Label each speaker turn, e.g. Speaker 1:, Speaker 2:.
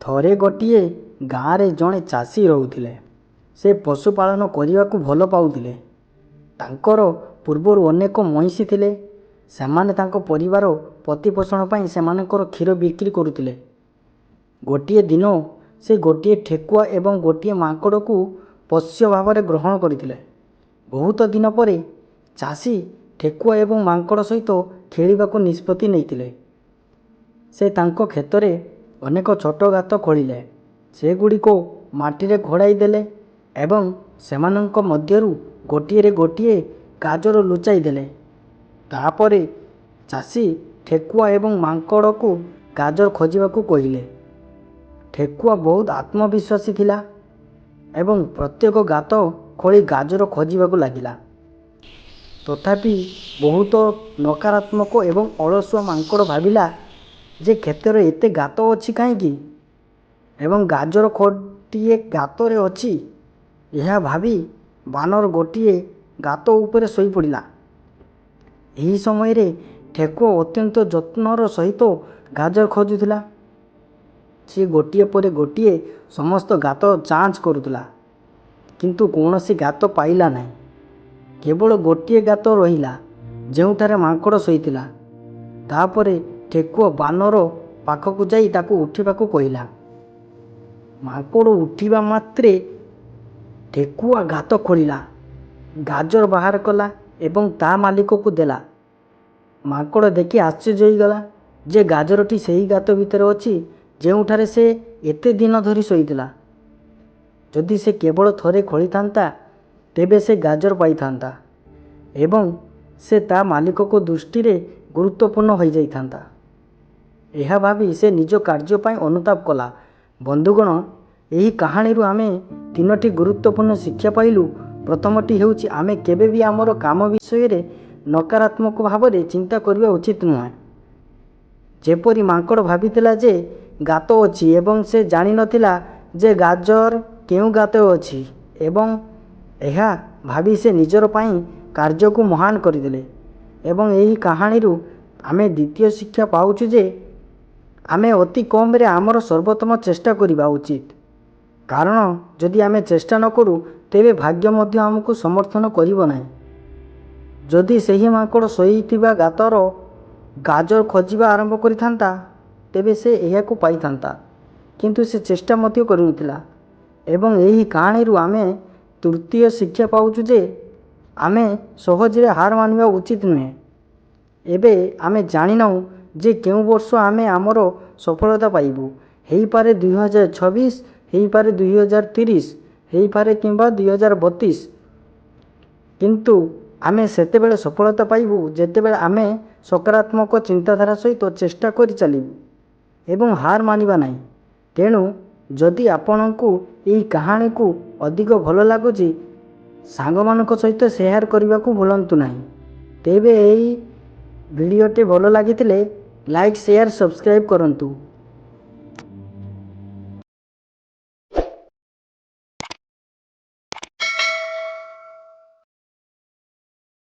Speaker 1: ଥରେ ଗୋଟିଏ ଗାଆଁରେ ଜଣେ ଚାଷୀ ରହୁଥିଲେ। ସେ ପଶୁପାଳନ କରିବାକୁ ଭଲ ପାଉଥିଲେ। ତାଙ୍କର ପୂର୍ବରୁ ଅନେକ ମଇଁଷି ଥିଲେ। ସେମାନେ ତାଙ୍କ ପରିବାର ପ୍ରତିପୋଷଣ ପାଇଁ ସେମାନଙ୍କର କ୍ଷୀର ବିକ୍ରି କରୁଥିଲେ। ଗୋଟିଏ ଦିନ ସେ ଗୋଟିଏ ଠେକୁଆ ଏବଂ ଗୋଟିଏ ମାଙ୍କଡ଼କୁ ପୋଷ୍ୟ ଭାବରେ ଗ୍ରହଣ କରିଥିଲେ। ବହୁତ ଦିନ ପରେ ଚାଷୀ ଠେକୁଆ ଏବଂ ମାଙ୍କଡ଼ ସହିତ ଖେଳିବାକୁ ନିଷ୍ପତ୍ତି ନେଇଥିଲେ। ସେ ତାଙ୍କ କ୍ଷେତରେ ଅନେକ ଛୋଟ ଗାତ ଖୋଳିଲେ, ସେଗୁଡ଼ିକୁ ମାଟିରେ ଘୋଡ଼ାଇ ଦେଲେ ଏବଂ ସେମାନଙ୍କ ମଧ୍ୟରୁ ଗୋଟିଏରେ ଗୋଟିଏ ଗାଜର ଲୁଚାଇ ଦେଲେ। ତାପରେ ଚାଷୀ ଠେକୁଆ ଏବଂ ମାଙ୍କଡ଼କୁ ଗାଜର ଖୋଜିବାକୁ କହିଲେ। ଠେକୁଆ ବହୁତ ଆତ୍ମବିଶ୍ୱାସୀ ଥିଲା ଏବଂ ପ୍ରତ୍ୟେକ ଗାତ ଖୋଳି ଗାଜର ଖୋଜିବାକୁ ଲାଗିଲା। ତଥାପି, ବହୁତ ନକାରାତ୍ମକ ଏବଂ ଅଳସୁଆ ମାଙ୍କଡ଼ ଭାବିଲା ଯେ କ୍ଷେତରେ ଏତେ ଗାତ ଅଛି କାହିଁକି ଏବଂ ଗାଜର ଗୋଟିଏ ଗାତରେ ଅଛି ଏହା ଭାବି ବାନର ଗୋଟିଏ ଗାତ ଉପରେ ଶୋଇପଡ଼ିଲା। ଏହି ସମୟରେ ଠେକୁଆ ଅତ୍ୟନ୍ତ ଯତ୍ନର ସହିତ ଗାଜର ଖୋଜୁଥିଲା। ସେ ଗୋଟିଏ ପରେ ଗୋଟିଏ ସମସ୍ତ ଗାତ ଯାଞ୍ଚ କରୁଥିଲା, କିନ୍ତୁ କୌଣସି ଗାତ ପାଇଲା ନାହିଁ। କେବଳ ଗୋଟିଏ ଗାତ ରହିଲା ଯେଉଁଠାରେ ମାଙ୍କଡ଼ ଶୋଇଥିଲା। ତାପରେ ଠେକୁଆ ବାନର ପାଖକୁ ଯାଇ ତାକୁ ଉଠିବାକୁ କହିଲା। ମାଙ୍କଡ଼ ଉଠିବା ମାତ୍ରେ ଠେକୁଆ ଗାତ ଖୋଳିଲା, ଗାଜର ବାହାର କଲା ଏବଂ ତା ମାଲିକକୁ ଦେଲା। ମାଙ୍କଡ଼ ଦେଖି ଆଶ୍ଚର୍ଯ୍ୟ ହୋଇଗଲା ଯେ ଗାଜରଟି ସେହି ଗାତ ଭିତରେ ଅଛି ଯେଉଁଠାରେ ସେ ଏତେ ଦିନ ଧରି ଶୋଇଥିଲା। ଯଦି ସେ କେବଳ ଥରେ ଖୋଳିଥାନ୍ତା, ତେବେ ସେ ଗାଜର ପାଇଥାନ୍ତା ଏବଂ ସେ ତା ମାଲିକଙ୍କ ଦୃଷ୍ଟିରେ ଗୁରୁତ୍ୱପୂର୍ଣ୍ଣ ହୋଇଯାଇଥାନ୍ତା। ଏହା ଭାବି ସେ ନିଜ କାର୍ଯ୍ୟ ପାଇଁ ଅନୁତାପ କଲା। ବନ୍ଧୁଗଣ, ଏହି କାହାଣୀରୁ ଆମେ ତିନୋଟି ଗୁରୁତ୍ୱପୂର୍ଣ୍ଣ ଶିକ୍ଷା ପାଇଲୁ। ପ୍ରଥମଟି ହେଉଛି, ଆମେ କେବେ ବି ଆମର କାମ ବିଷୟରେ ନକାରାତ୍ମକ ଭାବରେ ଚିନ୍ତା କରିବା ଉଚିତ ନୁହେଁ। ଯେପରି ମାଙ୍କଡ଼ ଭାବିଥିଲା ଯେ ଗାତ ଅଛି ଏବଂ ସେ ଜାଣିନଥିଲା ଯେ ଗାଜର କେଉଁ ଗାତରେ ଅଛି ଏବଂ ଏହା ଭାବି ସେ ନିଜର ପାଇଁ କାର୍ଯ୍ୟକୁ ମହାନ କରିଦେଲେ। ଏବଂ ଏହି କାହାଣୀରୁ ଆମେ ଦ୍ୱିତୀୟ ଶିକ୍ଷା ପାଉଛୁ ଯେ ଆମେ ଅତି କମରେ ଆମର ସର୍ବୋତ୍ତମ ଚେଷ୍ଟା କରିବା ଉଚିତ, କାରଣ ଯଦି ଆମେ ଚେଷ୍ଟା ନ କରୁ, ତେବେ ଭାଗ୍ୟ ମଧ୍ୟ ଆମକୁ ସମର୍ଥନ କରିବ ନାହିଁ। ଯଦି ସେହି ମାଙ୍କଡ଼ ଶୋଇଥିବା ଗାତର ଗାଜର ଖୋଜିବା ଆରମ୍ଭ କରିଥାନ୍ତା, ତେବେ ସେ ଏହାକୁ ପାଇଥାନ୍ତା, କିନ୍ତୁ ସେ ଚେଷ୍ଟା ମଧ୍ୟ କରିନଥିଲା। ଏବଂ ଏହି କାହାଣୀରୁ ଆମେ ତୃତୀୟ ଶିକ୍ଷା ପାଉଛୁ ଯେ ଆମେ ସହଜରେ ହାର ମାନିବା ଉଚିତ ନୁହେଁ। ଏବେ ଆମେ ଜାଣିନାହୁଁ ଯେ କେଉଁ ବର୍ଷ ଆମେ ଆମର ସଫଳତା ପାଇବୁ। ହେଇପାରେ 2026, ହେଇପାରେ 2030, ହେଇପାରେ କିମ୍ବା 2032। କିନ୍ତୁ ଆମେ ସେତେବେଳେ ସଫଳତା ପାଇବୁ ଯେତେବେଳେ ଆମେ ସକାରାତ୍ମକ ଚିନ୍ତାଧାରା ସହିତ ଚେଷ୍ଟା କରି ଚାଲିବୁ ଏବଂ ହାର ମାନିବା ନାହିଁ। ତେଣୁ ଯଦି ଆପଣଙ୍କୁ ଏହି କାହାଣୀକୁ ଅଧିକ ଭଲ ଲାଗୁଛି, ସାଙ୍ଗମାନଙ୍କ ସହିତ ସେୟାର କରିବାକୁ ଭୁଲନ୍ତୁ ନାହିଁ। ତେବେ ଏହି ଭିଡ଼ିଓଟି ଭଲ ଲାଗିଥିଲେ ଲାଇକ୍, ସେୟାର, ସବସ୍କ୍ରାଇବ୍ କରନ୍ତୁ।